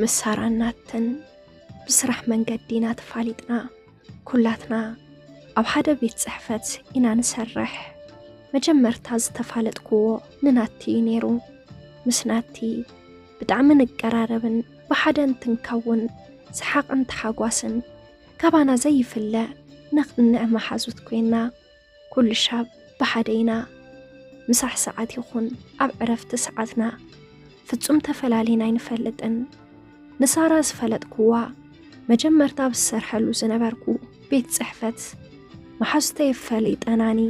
ምስ ሳራን ናትን ብስራሕ መንገዲ ኢና ተፋሊጥና። ኩላትና ኣብ ሓደ ቤት ጽሕፈት ኢና ንሰርሕ። መጀመርታ ዝተፋለጥክዎ ንናቲ እዩ ነይሩ። ምስ ናቲ ብጣዕሚ ንቀራረብን ብሓደ እንትንከውን ሰሓቕን ተሓጓስን ካባና ዘይፍለ ነቕንዕ መሓዙት ኮይና። ኩሉ ሻብ ብሓደ ኢና። ምሳሕ ሰዓት ይኹን ኣብ ዕረፍቲ ሰዓትና ፍጹም ተፈላሊና ኣይንፈልጥን። ንሳራ ዝፈለጥክዋ መጀመርታ ኣብ ዝሰርሐሉ ዝነበርኩ ቤት ጽሕፈት መሓዙተይ ፈሊጠናኒ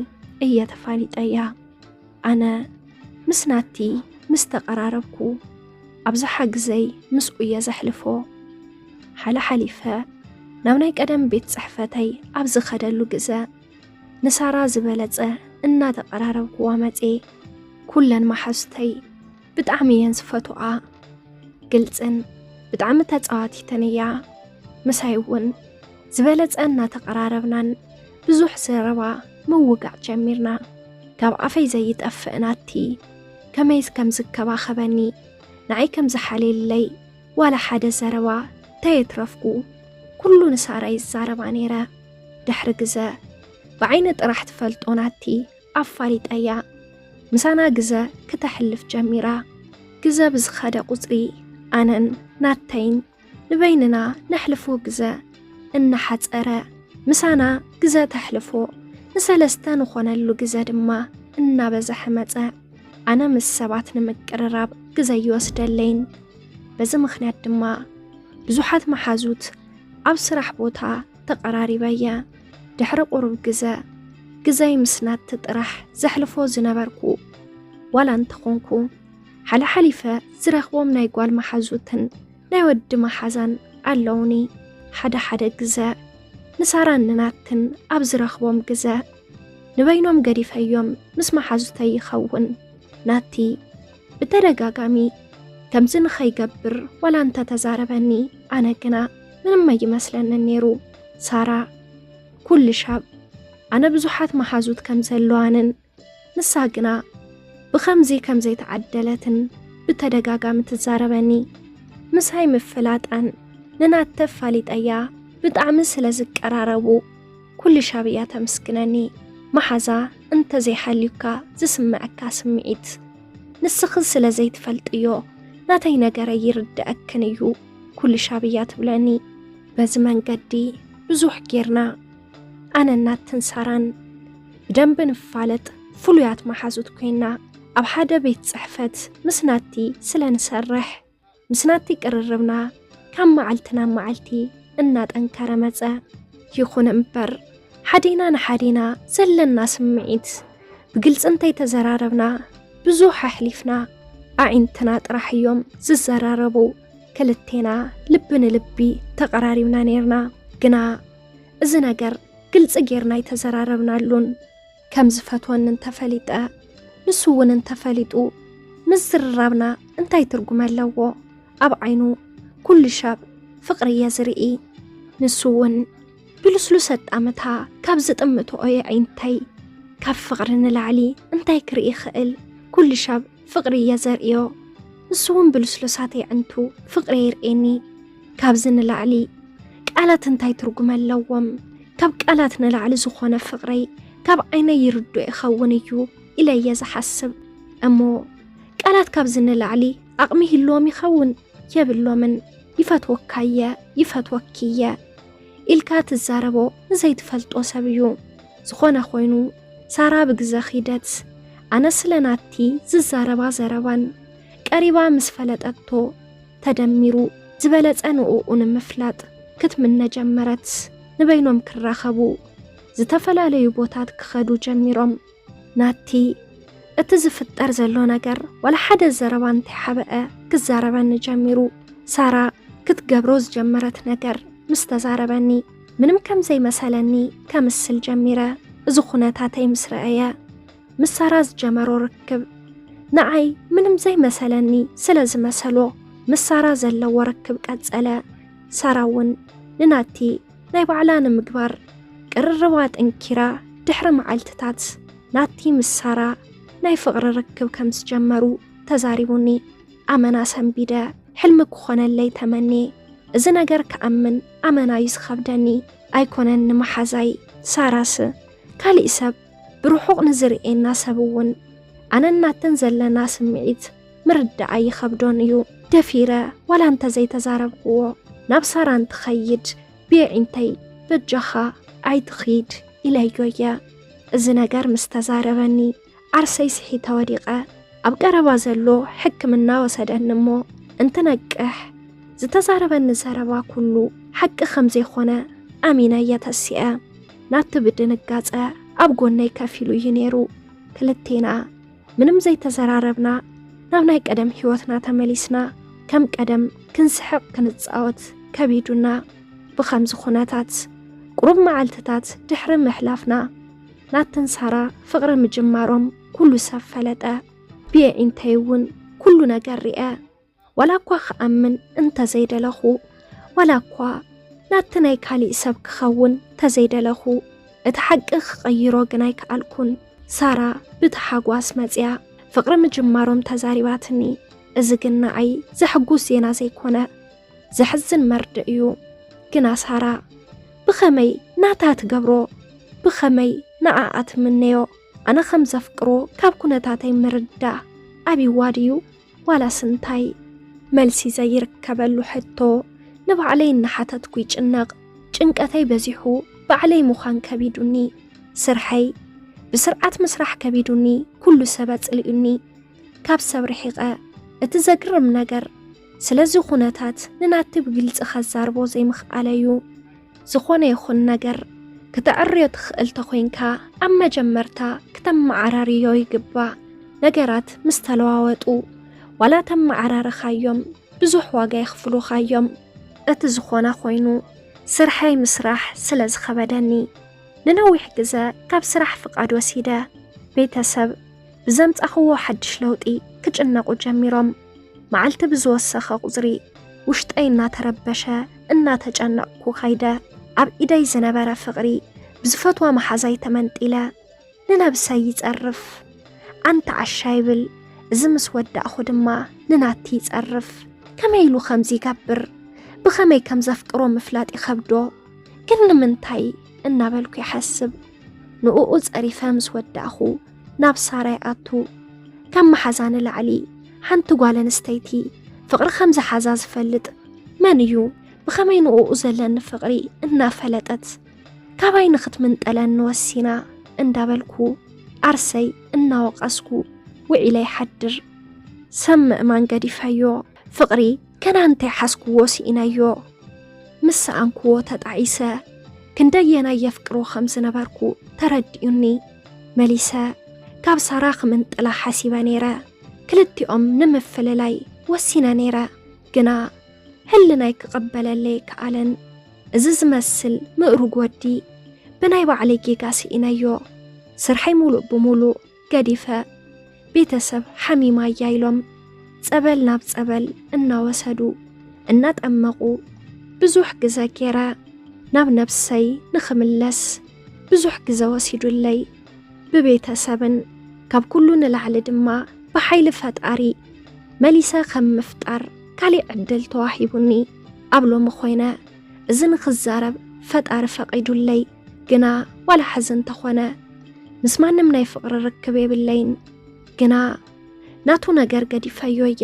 እየ ተፋሊጠያ። ኣነ ምስ ናቲ ምስ ተቐራረብኩ ኣብዝሓ ግዘይ ምስኡ እየ ዘሕልፎ። ሓለ ሓሊፈ ናብ ናይ ቀደም ቤት ጽሕፈተይ ኣብ ዝኸደሉ ግዘ ንሳራ ዝበለጸ እናተቐራረብክዋ መጼ። ኩለን መሓዙተይ ብጣዕሚ እየን ዝፈትዋ። ግልጽን ብጣዕሚ ተጻዋቲትን እያ። ምሳይ እውን ዝበለጸ እናተቐራረብናን ብዙሕ ዘረባ ምውጋዕ ጀሚርና። ካብ ኣፈይ ዘይጠፍእ ናቲ ከመይ ከም ዝከባኸበኒ፣ ንዓይ ከም ዝሓልየለይ ዋላ ሓደ ዘረባ ተየትረፍኩ ኩሉ ንሳራ ይዛረባ ነይረ። ድሕሪ ግዘ ብዓይኒ ጥራሕ ትፈልጦ ናቲ ኣፋሊጠያ። ምሳና ግዘ ክተሕልፍ ጀሚራ። ግዘ ብዝኸደ ቁፅሪ ኣነን ናተይን ንበይንና ነሕልፎ ግዘ እናሓፀረ ምሳና ግዘ ተሕልፎ ንሰለስተ ንኾነሉ ግዘ ድማ እናበዘሐ መፀ። ኣነ ምስ ሰባት ንምቅርራብ ግዘ ይወስደለይን። በዚ ምኽንያት ድማ ብዙሓት መሓዙት ኣብ ስራሕ ቦታ ተቐራሪበ እየ። ድሕሪ ቁሩብ ግዘ ግዘይ ምስ ናቲ ጥራሕ ዘሕልፎ ዝነበርኩ ዋላ እንተኾንኩ ሓለሓሊፈ ዝረኽቦም ናይ ጓል መሓዙትን ናይ ወዲ መሓዛን ኣለውኒ። ሓደ ሓደ ግዘ ንሳራን ንናትን ኣብ ዝረኽቦም ግዘ ንበይኖም ገዲፈዮም ምስ መሓዙተይ ይኸውን። ናቲ ብተደጋጋሚ ከምዚ ንኸይገብር ዋላ እንተተዛረበኒ ኣነ ግና ምንም ኣይመስለንን ነይሩ። ሳራ ኩሉ ሻብ ኣነ ብዙሓት መሓዙት ከም ዘለዋንን ንሳ ግና ብኸምዚ ከም ዘይተዓደለትን ብተደጋጋሚ ትዛረበኒ። ምሳይ ምፍላጣን ንናተ ኣፋሊጠያ ብጣዕሚ ስለ ዝቀራረቡ ኩሉ ሻብ እያ ተምስግነኒ። መሓዛ እንተዘይሃልዩካ ዝስምዐካ ስምዒት ንስኺ ስለ ዘይትፈልጥዮ ናተይ ነገር ኣይርድኣክን እዩ ኩሉ ሻብ እያ ትብለኒ። በዚ መንገዲ ብዙሕ ጌርና። ኣነን ናትን ሳራን ብደንቢ ንፋለጥ ፍሉያት መሓዙት ኮይና ኣብ ሓደ ቤት ጽሕፈት ምስ ናቲ ስለ ንሰርሕ ምስ ናቲ ቅርርብና ካብ መዓልቲ ናብ መዓልቲ እናጠንከረ መጸ። ይኹን እምበር ሓዲና ንሓዲና ዘለና ስምዒት ብግልጺ እንተይተዘራረብና ብዙሕ ኣሕሊፍና። ኣዒንትና ጥራሕ እዮም ዝዘራረቡ። ክልቴና ልቢ ንልቢ ተቐራሪብና ነይርና። ግና እዚ ነገር ግልጺ ጌርና ኣይተዘራረብናሉን። ከም ዝፈትወኒ እንተፈሊጠ ንሱ እውን እንተፈሊጡ ምዝርራብና እንታይ ትርጉም ኣለዎ? ኣብ ዓይኑ ኩሉ ሻብ ፍቕሪ እየ ዝርኢ። ንሱ እውን ብልስሉስ ኣጣምታ ካብ ዝጥምትኦ የዒንተይ ካብ ፍቕሪ ንላዕሊ እንታይ ክርኢ ይኽእል? ኩሉ ሻብ ፍቕሪ እየ ዘርእዮ። ንሱ እውን ብልስሉሳት የዕንቱ ፍቕሪ የርእየኒ። ካብዚ ንላዕሊ ቃላት እንታይ ትርጉም ኣለዎም? ካብ ቃላት ንላዕሊ ዝኾነ ፍቕረይ ካብ ዓይነይ ይርዶ ይኸውን እዩ ኢለ እየ ዝሓስብ። እሞ ቃላት ካብዚ ንላዕሊ ዓቕሚ ይህልዎም ይኸውን? የብሎምን። ይፈትወካ እየ፣ ይፈትወኪ እየ ኢልካ ትዛረቦ ንዘይትፈልጦ ሰብ እዩ። ዝኾነ ኮይኑ ሳራ ብግዘ ኺደት ኣነ ስለ ናቲ ዝዛረባ ዘረባን ቀሪባ ምስ ፈለጠቶ ተደሚሩ ዝበለጸ ንኡኡ ንምፍላጥ ክትምነ ጀመረት። ንበይኖም ክራኸቡ ዝተፈላለዩ ቦታት ክኸዱ ጀሚሮም። ናቲ እቲ ዝፍጠር ዘሎ ነገር ዋላ ሓደ ዘረባ እንተይሓበአ ክዛረበኒ ጀሚሩ። ሳራ ክትገብሮ ዝጀመረት ነገር ምስ ተዛረበኒ ምንም ከም ዘይመሰለኒ ከምስል ጀሚረ። እዚ ኩነታተይ ምስ ረኣየ ምስ ሳራ ዝጀመሮ ርክብ ንዓይ ምንም ዘይመሰለኒ ስለ ዝመሰሎ ምስ ሳራ ዘለዎ ርክብ ቀጸለ። ሳራ እውን ንናቲ ናይ ባዕላ ንምግባር ቅርርባ ኣጠንኪራ ድሕሪ መዓልትታት ናቲ ምስ ሳራ ናይ ፍቕሪ ርክብ ከም ዝጀመሩ ተዛሪቡኒ። ኣመና ሰንቢደ። ሕልሚ ክኾነለይ ተመንየ። እዚ ነገር ክኣምን ኣመናዩ ዝኸብደኒ ኣይኮነን። ንመሓዛይ ሳራስ ካሊእ ሰብ፣ ብርሑቕ ንዝርእየና ሰብ እውን ኣነን ናተን ዘለና ስምዒት ምርዳእ ኣይኸብዶን እዩ። ደፊረ ዋላ እንተዘይተዛረብክዎ፣ ናብ ሳራ እንትኸይድ፣ ብየዒንተይ በጃኻ ኣይትኺድ ኢለዮ እየ። እዚ ነገር ምስ ተዛረበኒ፣ ዓርሰይ ስሒተ ወዲቐ። ኣብ ቀረባ ዘሎ ሕክምና ወሰደኒ እሞ፣ እንትነቅሕ፣ ዝተዛረበኒ ዘረባ ኩሉ ሓቂ ከም ዘይኮነ ኣሚነ እየ ተሲአ። ናቲ ብድንጋጸ ኣብ ጎነይ ከፊሉ እዩ ነይሩ። ክልቴና ምንም ዘይተዘራረብና፣ ናብ ናይ ቀደም ህይወትና ተመሊስና። ከም ቀደም ክንስሕቕ ክንጻወት ከቢዱና። ብኸምዚ ኩነታት፣ ቁሩብ መዓልትታት ድሕሪ ምሕላፍና፣ ናትን ሳራ ፍቕሪ ምጅማሮም ኩሉ ሰብ ፈለጠ። ብየዒንተይ እውን ኩሉ ነገር ሪአ። ዋላ እኳ ክኣምን እንተዘይደለኹ፣ ዋላ እኳ ናቲ ናይ ካሊእ ሰብ ክኸውን እንተዘይደለኹ፣ እቲ ሓቂ ክቐይሮ ግን ኣይከኣልኩን። ሳራ ብታሓጓስ መጽያ ፍቕሪ ምጅማሮም ተዛሪባትኒ። እዚ ግን ንዓይ ዘሕጉስ ዜና ዘይኮነ፣ ዘሕዝን መርድእ እዩ። ግና ሳራ ብኸመይ ናታ ትገብሮ? ብኸመይ ንዓኣ ትምነዮ? ኣነ ከም ዘፍቅሮ ካብ ኩነታተይ ምርዳእ ኣብይዋ ድዩ? ዋላስ እንታይ? መልሲ ዘይርከበሉ ሕቶ ንባዕለይ እናሓተትኩ ይጭነቕ። ጭንቀተይ በዚሑ፣ ባዕለይ ምዃን ከቢዱኒ። ስርሐይ ብስርዓት ምስራሕ ከቢዱኒ። ኩሉ ሰብ ኣጽሊኡኒ። ካብ ሰብ ርሒቐ። እቲ ዘግርም ነገር፣ ስለዚ ኩነታት ንናቲ ብግልጺ ከዛርቦ ዘይምኽኣለዩ። ዝኾነ ይኹን ነገር ክተዕርዮ ትኽእል ተኾይንካ፣ ኣብ መጀመርታ ክተመዓራርዮ ይግባእ። ነገራት ምስ ተለዋወጡ፣ ዋላ ተመዓራርኻዮም፣ ብዙሕ ዋጋ የኽፍሉኻዮም። እቲ ዝኾነ ኮይኑ፣ ስርሐይ ምስራሕ ስለ ዝኸበደኒ፣ ንነዊሕ ግዘ ካብ ስራሕ ፍቓድ ወሲደ። ቤተሰብ ብዘምጻኽዎ ሓድሽ ለውጢ ክጭነቑ ጀሚሮም። መዓልቲ ብዝወሰኸ ቁጽሪ፣ ውሽጠይ እናተረበሸ፣ እናተጨነቕኩ ኸይደ። ኣብ ኢደይ ዝነበረ ፍቕሪ ብዝፈትዋ መሓዛይ ተመንጢለ። ንነብሰይ ይጸርፍ፣ ኣንታ ዓሻ ይብል። እዚ ምስ ወዳእኹ ድማ ንናቲ ይጸርፍ። ከመይ ኢሉ ከምዚ ይገብር? ብኸመይ ከም ዘፍቅሮ ምፍላጥ ይኸብዶ። ግን ንምንታይ እናበልኩ ይሓስብ። ንእኡ ጸሪፈ ምስ ወዳእኹ፣ ናብ ሳራ ይኣቱ። ካብ መሓዛ ንላዕሊ፣ ሓንቲ ጓል ኣንስተይቲ ፍቕሪ ከም ዝሓዛ ዝፈልጥ መን እዩ? ብኸመይ ንእኡ ዘለኒ ፍቕሪ እናፈለጠት ካባይ ንኽትምንጠለኒ ወሲና እንዳበልኩ፣ ዓርሰይ እናወቐስኩ ውዒለ ይሓድር። ሰብ ምእማን ገዲፈዮ። ፍቕሪ ገና እንተይሓዝክዎ ስኢነዮ። ምስ ሰኣንክዎ ተጣዒሰ። ክንደየናይ የፍቅሮ ከም ዝነበርኩ ተረዲኡኒ። መሊሰ ካብ ሳራ ክምንጥላ ሓሲበ ነይረ። ክልቲኦም ንምፍልላይ ወሲነ ነይረ። ግና ህልናይ ክቕበለለይ ከኣለን። እዚ ዝመስል ምእሩግ ወዲ ብናይ ባዕለይ ጌጋ ስኢነዮ። ስርሐይ ሙሉእ ብሙሉእ ገዲፈ፣ ቤተሰብ ሓሚማ እያ ኢሎም ጸበል ናብ ጸበል እናወሰዱ፣ እናጠመቑ ብዙሕ ግዘ ገይረ። ናብ ነብሰይ ንኽምለስ ብዙሕ ግዘ ወሲዱለይ። ብቤተሰብን ካብ ኩሉ ንላዕሊ ድማ ብሓይሊ ፈጣሪ መሊሰ ከም ምፍጣር ካሊእ ዕድል ተዋሂቡኒ። ኣብ ሎሚ ኮይነ እዚ ንኽዛረብ ፈጣሪ ፈቒዱለይ። ግና ዋላ ሕዚ እንተኾነ ምስ ማንም ናይ ፍቕሪ ርክብ የብለይን። ግና ናቱ ነገር ገዲፈዮ እየ።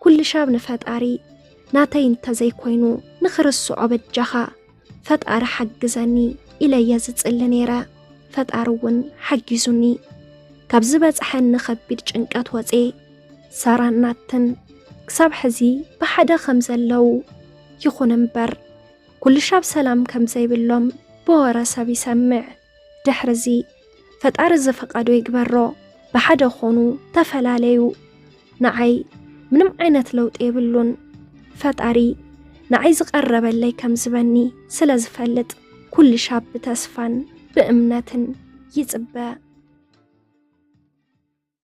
ኩልሻብ ንፈጣሪ ናተይ እንተዘይኮይኑ ንኽርስዖ በጃኻ ፈጣሪ ሓግዘኒ ኢለየ ዝጽሊ ነይረ። ፈጣሪ እውን ሓጊዙኒ። ካብ ዝበጽሐኒ ከቢድ ጭንቀት ወጽየ። ሳራን ናትን ክሳብ ሕዚ ብሓደ ከም ዘለዉ፣ ይኹን እምበር ኩልሻብ ሰላም ከም ዘይብሎም ብወረ ሰብ ይሰምዕ። ድሕርዚ ፈጣሪ ዝፈቐዶ ይግበሮ። ብሓደ ኾኑ ተፈላለዩ። ንዓይ ምንም ዓይነት ለውጢ የብሉን። ፈጣሪ ንዓይ ዝቐረበለይ ከም ዝበኒ ስለ ዝፈልጥ፣ ኩልሻብ ብተስፋን ብእምነትን ይጽበ።